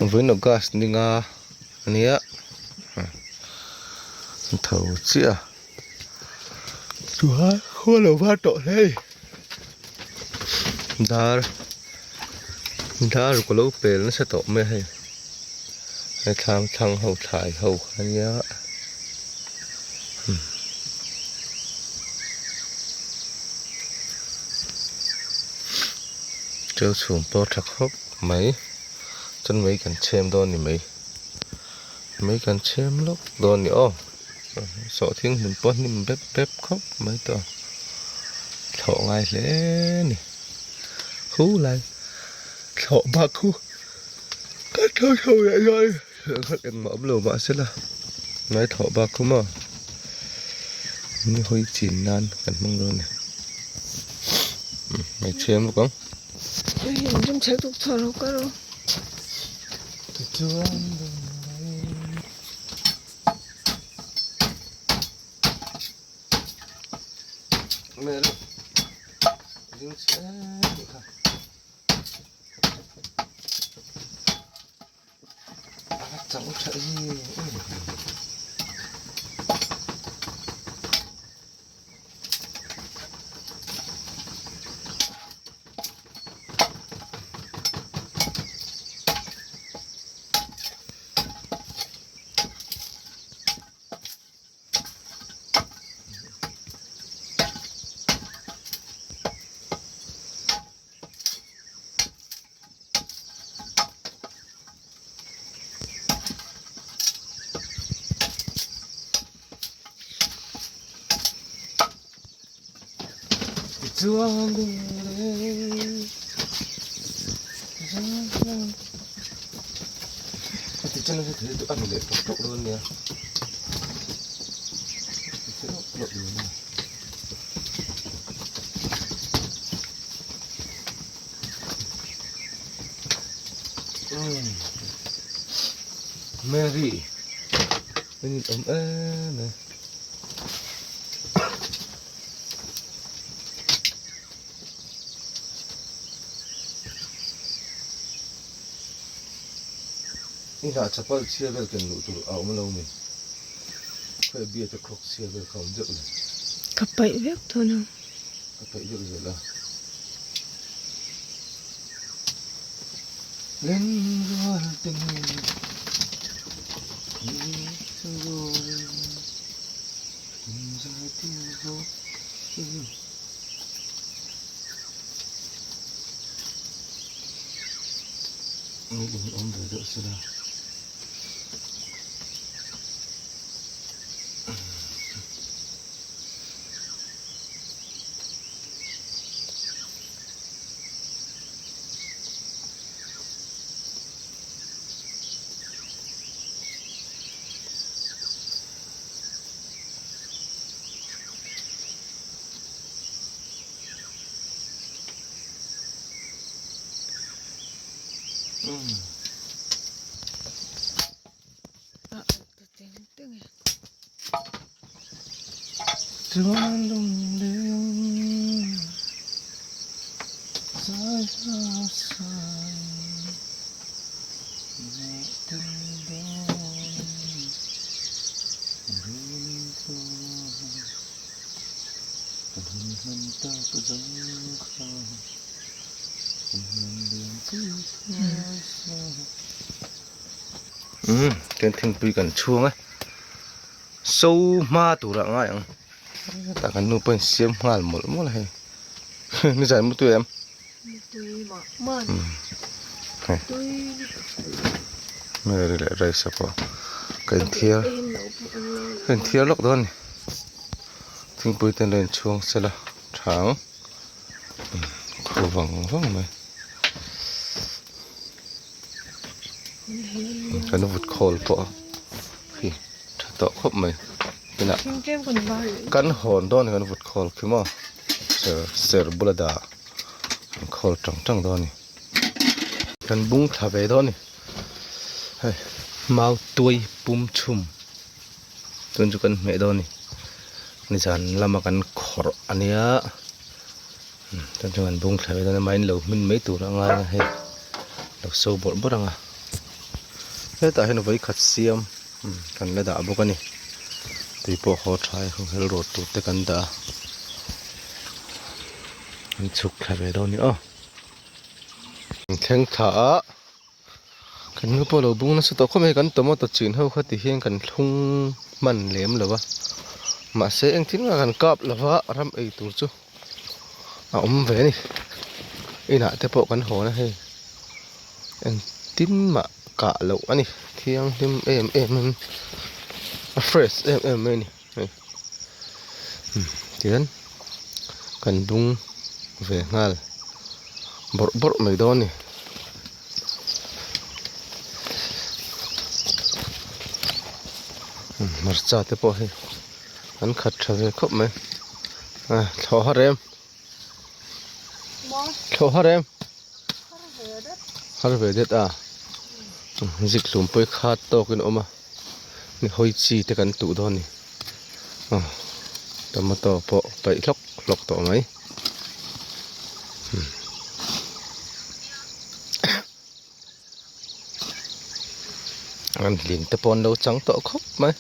Vawiin August ni nga ania an tho chiah a chuan khua lo var tawh hle a ni dar dar ruk alo pel nasa tawh mai a hei he thlam thlang ho thlai ho kha ania. Ṭeu chhum pawh a ṭha khawp mai chuan mei kan chhem dawn ni mai mei kan chhem lawk dawn ni aw sawhthing hmun pawh hnim bep bep khawp mai tawh a thlawh ngai hle a ni hu lai thlawh bak khu ka tho chho leh dawn a ni engmah awm lo mahse la ngai thlawh bak khu maw ni hawi chin nan kan hmang dawn a ni mei chhem bawk ang. Mary in awm em em. Inah chapal chhia vel ken luh tur a awm lo mi? Khawi bia te khawk chhia vel kha a awm deuh le. Ka paih vek dawn ang. Ka paih deuh zel a. Lenrual te nge Awm ve deuh sela. Chuan lungleng zai hla sai leh tel dawn run tluang kan hun hman tak zawng kha kan hun lian pui thuai sa. Umm chuan thingpui kan chhung a. So hma turah ngai ang tah kan nu pawhin siam nghal mawlh mawlh a hei ni zai mutui em Mary leh Raisa pawh ka inthiar ka inthiar lawk dawn a ni thingpui te an lo inchhuang sela tha ang khaw vang vang mai kan vut khawl pawh a khi tha tawh khawp mai inah kan hawn dawn a ni kan vut khawl khi maw ser ser bula dah an khawl tang tang dawn a ni kan bung thla ve dawn a ni hei mau tuai pum chhum tun chu kan hmeh dawn a ni nizan lama kan khawrh a nia. Chuan chuan an bung thla ve dawn a mahni lo hmin mai tur a ngai a hei lo so bawrh bawrh ang a. Hetah hian vawikhat siam kan la dah bawk a ni. Tui pawh haw tha e hel rawt tur te kan dah a. An chhuk thla ve dawn a ni aw. An thleng thla a kan nu pawh a lo bung nasa tawh khawp mai kan tomato chin ho kha ti hian kan thlung hman lem lo va mahse engtin mah kan kap lo va ram ei tur chu a awm ve a ni inah te pawh kan hawn a hei engtin mah kah loh a ni thianghlim em em in a fresh em em mai a ni hei tihian kan bung ve nghal bawrh bawrh mai dawn a ni. Hmarcha te pawh hei an khat tha ve khawp mai a thlawh har em thlawh har em har ve det a zik hlum pawh hi khat tawkin a awm a ni hawi chi te kan tuh dawn a ni aw tomato pawh paih hlawk hlawk tawh mai. An hlim te pawh an lo chang tawh khawp mai.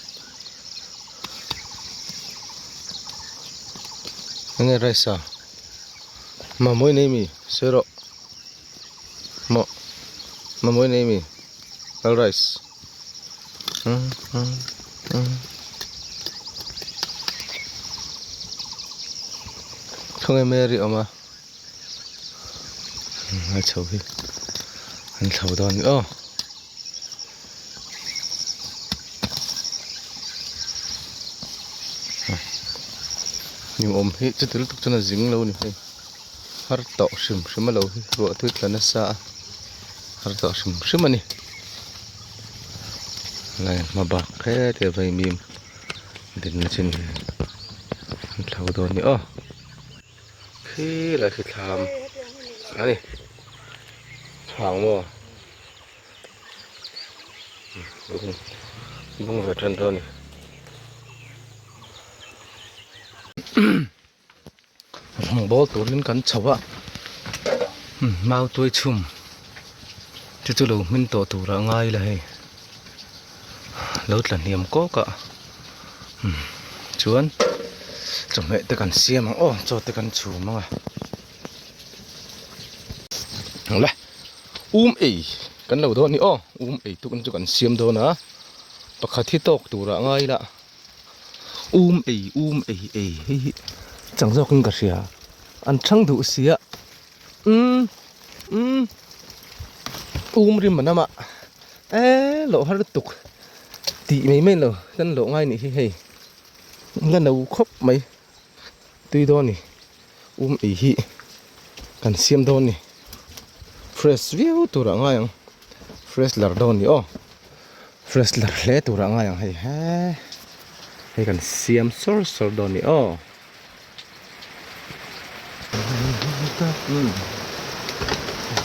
Enge rice a? Mamawh i nei mi? Sawi rawh. Maw? Mamawh i nei mi? Kal rice. Khawnge Mary awm a? A chho hi an thlo dawn ni aw. Hnim awm hi chuti lutuk chuan a zing lo a ni hei har tawh hrim hrim a lo hi ruah tui tla nasa a har tawh hrim hrim a ni lai hma bak heti a vaimim dinna chin hi an thlo dawn a ni aw. Khi lai khi thlam a ni chhang maw bung ve tan dawn a ni rawng bawl turin kan chho a mau tuai chhum chu chu lo hmin tawh turah a ngai la hei lo tla hniam kawk a. Chuan chawhmeh te kan siam ang aw chaw te kan chhum ang a le um ei kan lo dawn a ni aw um ei tuk chu kan siam dawn a pakhat hi tawk turah ngai ila um ei um ei ei hei hi chang zawkin ka hria an chhang duh sia umm umm um rim a nam a eee loh har lutuk. Tih mai mai lo kan loh ngai nih hi hei la no khawp mai tui dawn ni um ei hi kan siam dawn ni fresh viau tur ah ngai ang fresh lar dawn ni aw fresh lar hle tur ah ngai ang hei he hei kan siam sawr sawr dawn ni aw.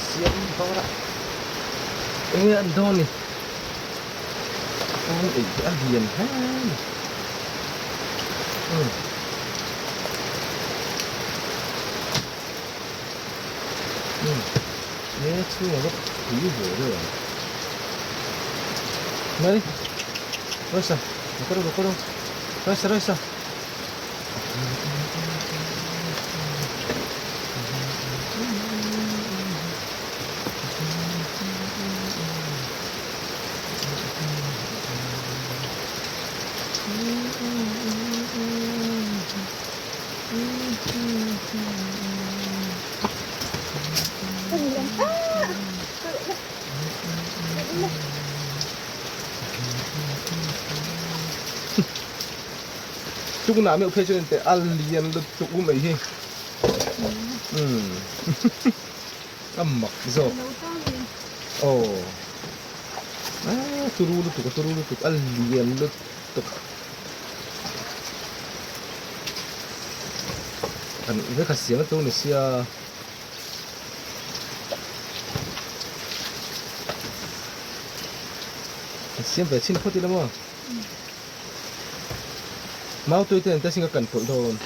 Siam dawn a enge an dawn ni awm eih te a lian hle a ni umm he chhungah pawh tui ve deuh ang mai rasa rasa rasa. Chungna meuh phei chuan teh a lian lutuk u mai hi umm a mak zawk aw a turu lutuk a turu lutuk a lian lutuk kan vek a siam a chu ni sia. Siam ve chhin phawt ila maw. Mau tui te an te singa kan pawlh dawn.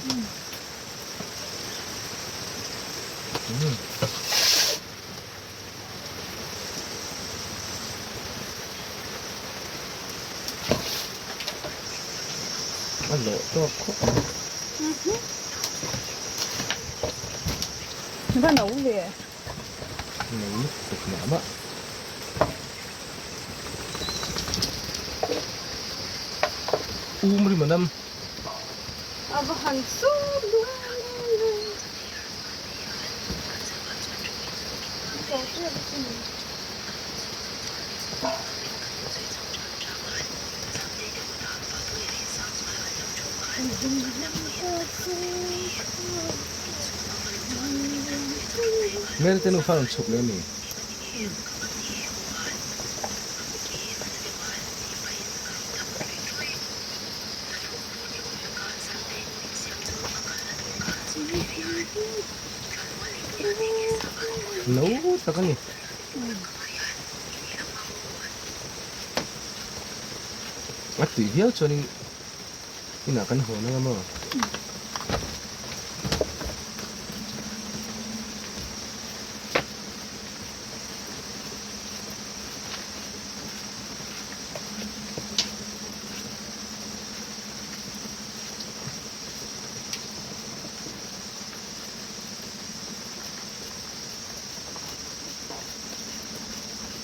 A lawh tawk khawp mai. Va no ve. No lutuk mah mah. Um rim a nam. A va han sawp duh em em ve. Mary te nufa rawn chhuk leh a ni. No tak a ni. A tui viau chuanin inah kan hawn anga maw?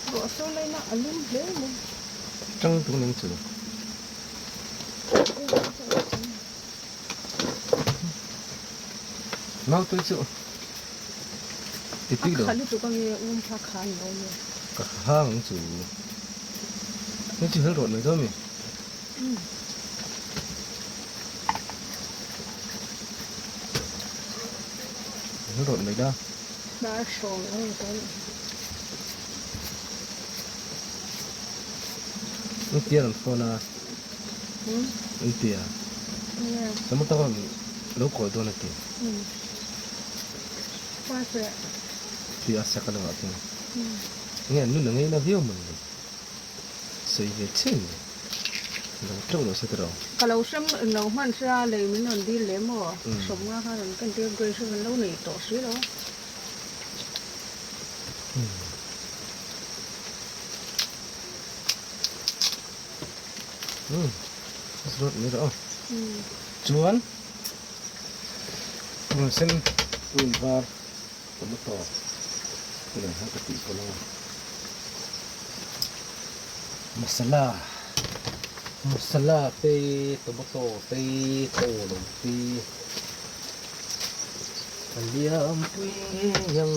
Ruah sawn laina a lum hle mai. Tang tung ning chu. Mau tui chu. Ti tui lo. A kha lutuk ange um kha kha ni awm e. Ka hang ang chu. Ni chu hel rawt mai dawn mi. Hel rawt mai da. Hnar hrawng ang ni dawn. Engtia rawn phone a? Engtia? Tomato rawn lo kawi dawn a ti. Tui a sak a lo ah chuan. Nge an nun a ngei na viau mawn le? Sawi ve chiah ni. Lo teuh lo se tiraw. Ka lo hrem lo hman hria lei min rawn dil lem aw. Hrawmnga kha rawn ken tir grace rawn lo nei tawh si lo. Chuan purun sen purun var tomato te nen khan ka tih pawlh ang a masala masala te tomato te tawlawm te. A liampui ngei ang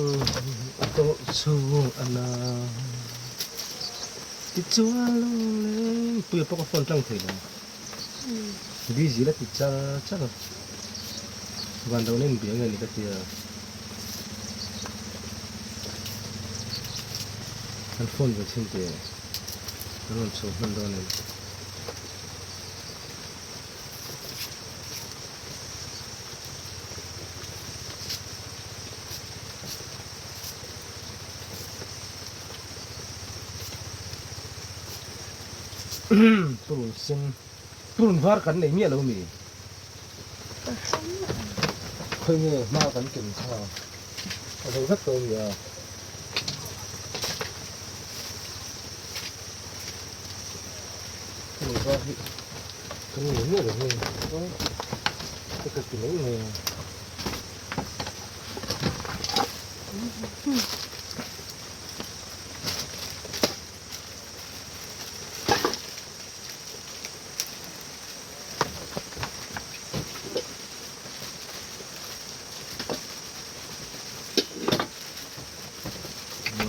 a tawh chhung a na. Tichuan lungleng puia pawh ka phone tlang thei lo. Busy la ti char char a. Van lo nen bia nge ni ka tia. An phone ve chhin teh. An rawn chho hman dawn em. Purun sen purun var kan nei miah lo mi khawi nge hma kan ken kha a zo vek tawh mi a. Purun var hi kan nei miah lo nge ka ti mai mai a.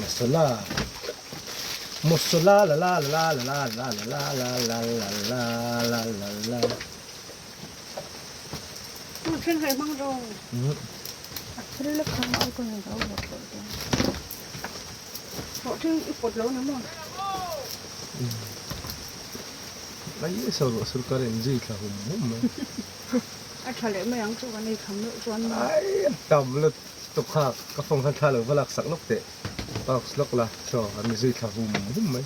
Masala Masala la la la la la la la la la la la la la la. Mai so ruah sur kar in zui thla hum hum mai. A tha leh mai ang chu kan ei tham loh chuan maw. Ai a tam lut tuk kha ka phone khan thla lo va lak sak lawk teh box lawk la chaw an zui thla hum hum mai.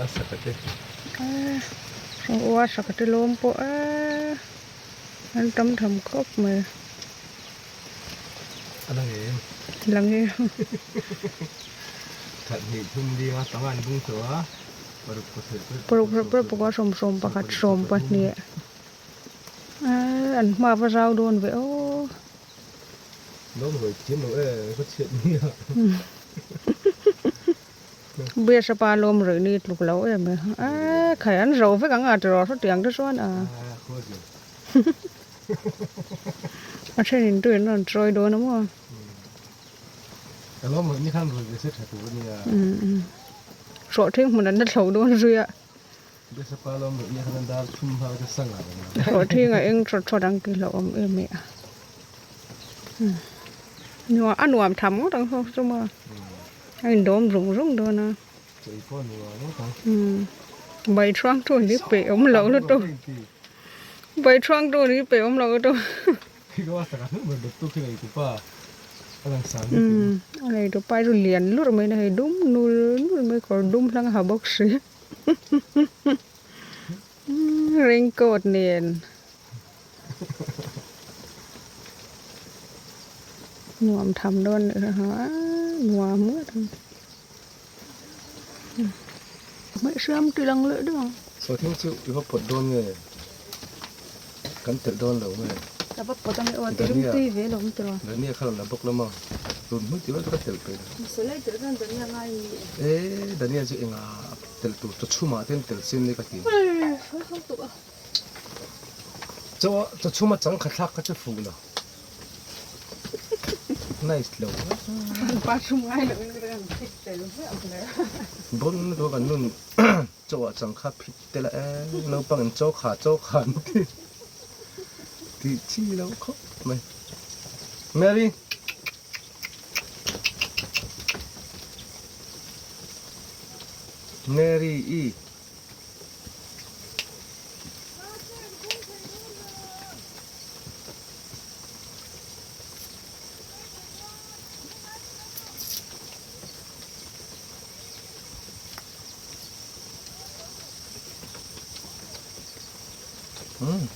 A sakate. Aw a sakate lawm pawh e an tam tham khawp mai. A la ngei em? La ngei em. That hnih thum ding a panga an bung tawh a paruk pasarih paruk pasarih pakua sawm sawm pakhat sawm pahnih. An hma va zau dawn ve aw. Lawm hawi thiam lo e, ka chhiat nia. Biasa pa lawm rih ni tluk lo em e. A khai an zo vek ang a tiraw hetiang te chuan a. A thenin tuin rawn chawi dawn a maw. Ka lawm rih ni khan rui ve se tha tur a nia. Hrawh thing hmun an la thlo dawn zui a. Biasa pa lawm rih ni khan an dar thum hma ka sang a. Hrawh thing a eng thawt thawt ang tih hlauhawm em e a. Nuam a nuam tham ngawt ang ho chu maw. A indawm zung zung dawn a. Chei pawh nuam ngawt ang. Bai thuang tu ni peih awm lo lutuk. Bai thuang tu ni peih awm lo lutuk. A nei tu pa chu lian lur mai na hei dum nul nul mai kawr dum hlang a ha bawk si. Raincoat nen. Nuam tham dawn leh ha nuam ngawt ang. Hmehhriam ti lang leh deuh ang. Sawhthing chu i va pawt dawn nge? Kan telh dawn lo nge? Ka va pawt ange aw, ti rimtui ve lo awm tiraw? Dania kha rawn la bawk lama, run hmui tih vel chu ka telh peih lo. Salai tirh khan Dania ngai mi e. E, Dania chu enga telh tur chaw chhumah te an telh sin le ka ti. Sawi sawi tuk a. Chaw chaw chhuma chang kha thlak kha chu fuh lo. Nice lo. Pa chhum ngai lo in ka phit tel hmiah hle. Bon ko kan nun chaw ah chang kha phit tel a e naupang in chaw kha chaw kha an ti. Ti chi lo khawp mai. Mary. Mary i. Hmm.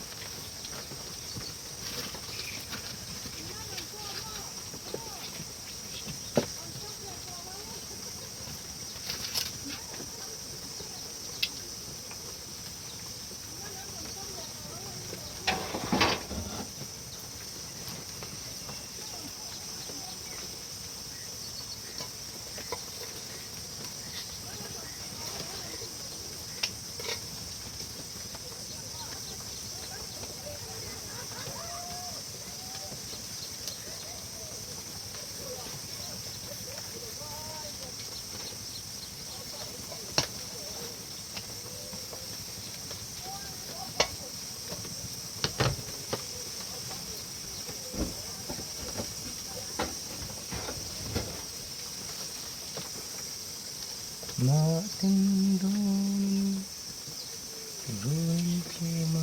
Mahtin dawnin ruin tlema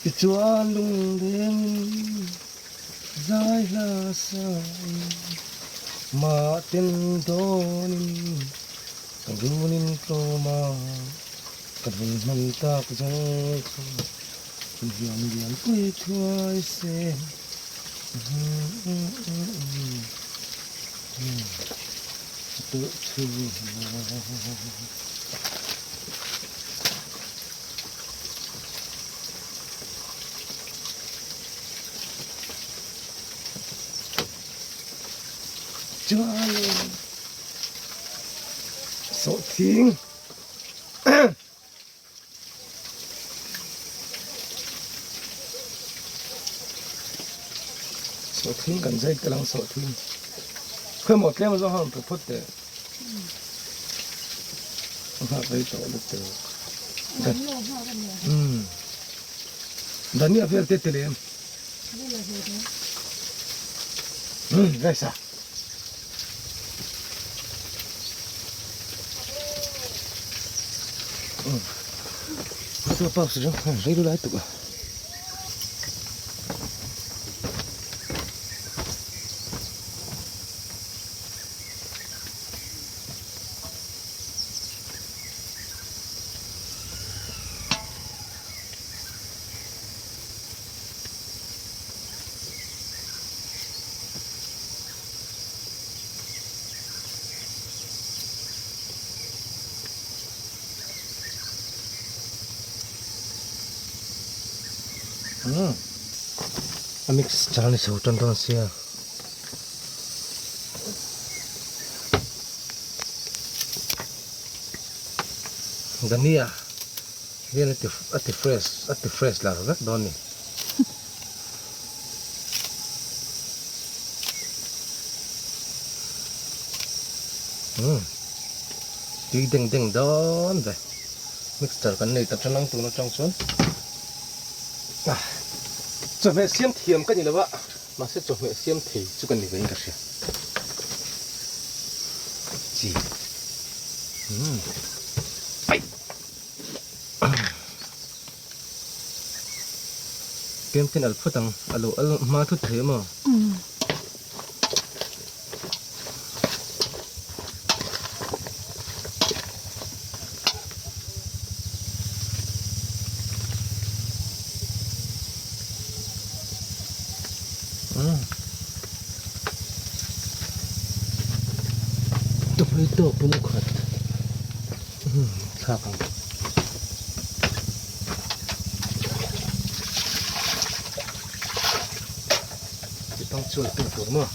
Tichuan lunglengin zai hla sain mahten dawnin ka runin tlawm a, ka run hman tak zawng kha inhliam lian pui thuai se. Chuanin sawhthing sawhthing kan zai tel ang sawhthing khawimaw tlem zawng han pe phawt teh a nghak rei tawh lutuk umm Dania vel te tel em umm rice a. chu pause chu rei lu lai tuk a. Umm a mix char ni chho tan dawn sia. Dania hian a ti fresh a ti fresh lar vek dawn ni. Umm tui deng deng dawn ve mixture kan nei ta tan ang tun atang chuan ah chawhmeh siam thiam ka ni lo a mahse chawhmeh siam thei chu ka ni vein ka hria chi umm aih. Pem ten al phawt ang, a lo al hma thut thei maw? Tomato pum khat thlak ang. Chipang chuan tur tur maw?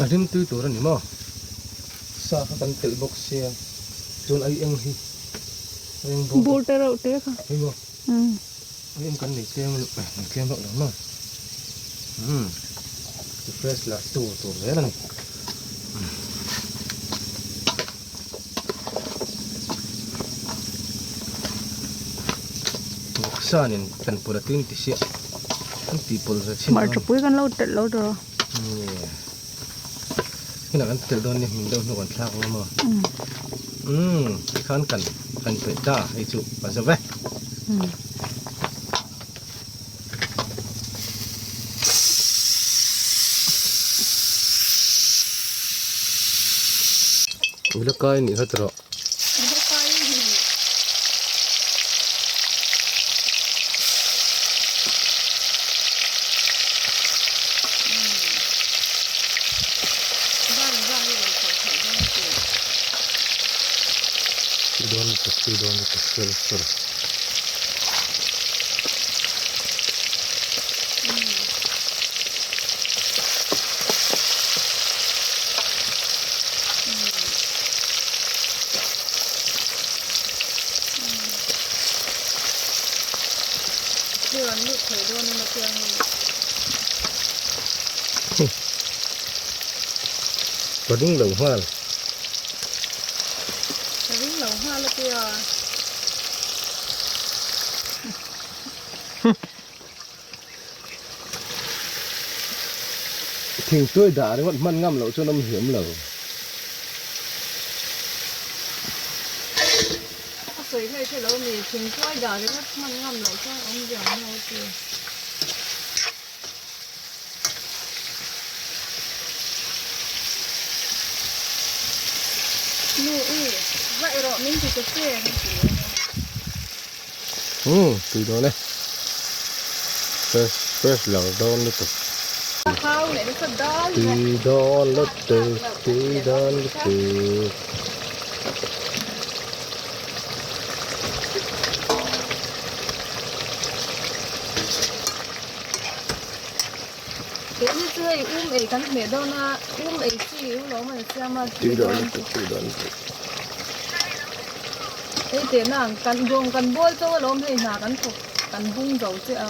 A rim tui tur a ni maw? Sa kha kan telh bawk sia chuan ai eng hi ai eng bur Bur te reuh te kha. Hei maw? Ai eng kan nei tlem nei tlem reuh lo maw? Umm ti fresh lah tur tur zel a ni. Vawksa nen kan pawlh a tui an ti sia an tih pawlh ve chhin dawn. Hmarcha pui kan lo telh lo tawh. Hmunah kan telh dawn nia hmin deuh hnu kan thlak ang emaw. Umm tikhan kan kan peih ta hei chu kan zo ve. Ula kai nih kha tawh. Ula kai nih. Tui dawn lutuk tui dawn lutuk fer fer. Ka ring lo nghal. Ka ring lo nghal a tia. Thingtuai dah ringawt hman ngam loh chuan awm hiam lo. A sawi hlei hre lo mi, thingtuai dah ringawt hman ngam loh chuan awm hiam lo a ti. Nu i, va erawh min ti ta che a ti a. Umm tui dawn e. Fresh fresh lo dawn lutuk. Tui dawn lutuk tui dawn lutuk. chu hei um ei kan hmeh dawn a, um ei chi u lo awm an siam a. Tui dawn lutuk, tui dawn lutuk. Hei teh na ang, kan bawng kan bawl chauh alawm hei hna kan thawk kan bung zo che a.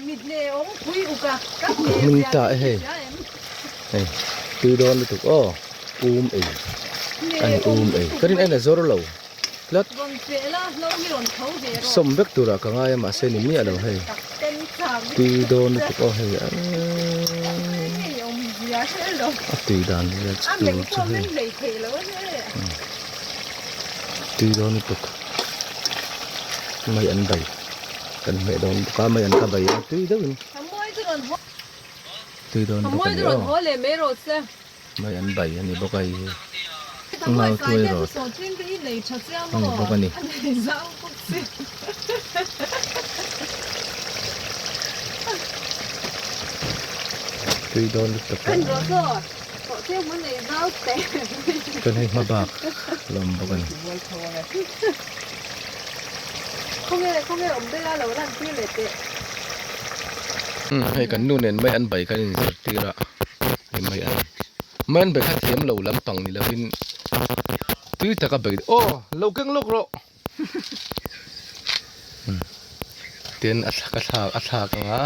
Mit leh awm pui uk a, ka hmeh Hming zia ta te e hei. hria em? Hei tui dawn lutuk aw, um ei ani um ei ka rin en a zawr lo tlat. Sawm vek turah ka ngai a mahse ni miah lo hei tui dawn lutuk aw hei a tui dan vel chu tur chu hei tui dawn lutuk mai an bai kan hmeh dawn bawk a mai an ka bai a tui deuhin tui dawn bawk a ni aw. Mai an bai a ni bawk a hei hi nau tuai rawt a ni bawk a ni. Tui dawn lutuk a chuan hei hma bak a awm bawk a ni. Hei kan nu nen mai an bai kan inzirtir a hei mai an mai an bai kha thiam lo lampang ni lovin tui taka bai aw lo keng lawk rawh tin a thlak a thlak a thlak ang a.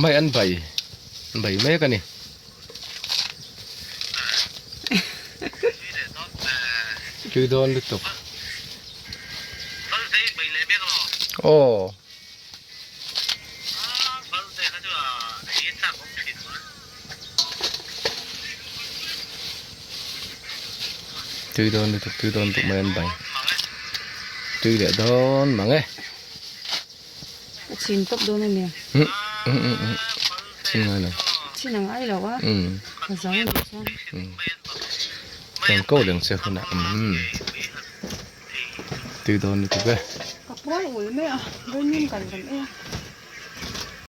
Mai an bai an bai mek a ni. Tui dawn lutuk. Aw. Tui dawn lutuk tui dawn lutuk mai an bai tui leh dawn mang e. A chhin tawp dawn a nia. Um um um um chhin ngai lo. Chhin a ngai lo a. Um. A zo a nih chuan. Um chuan ko leng che hunah um tui dawn lutuk e. Ka pual ul mai a, vawiin kan kan ei a.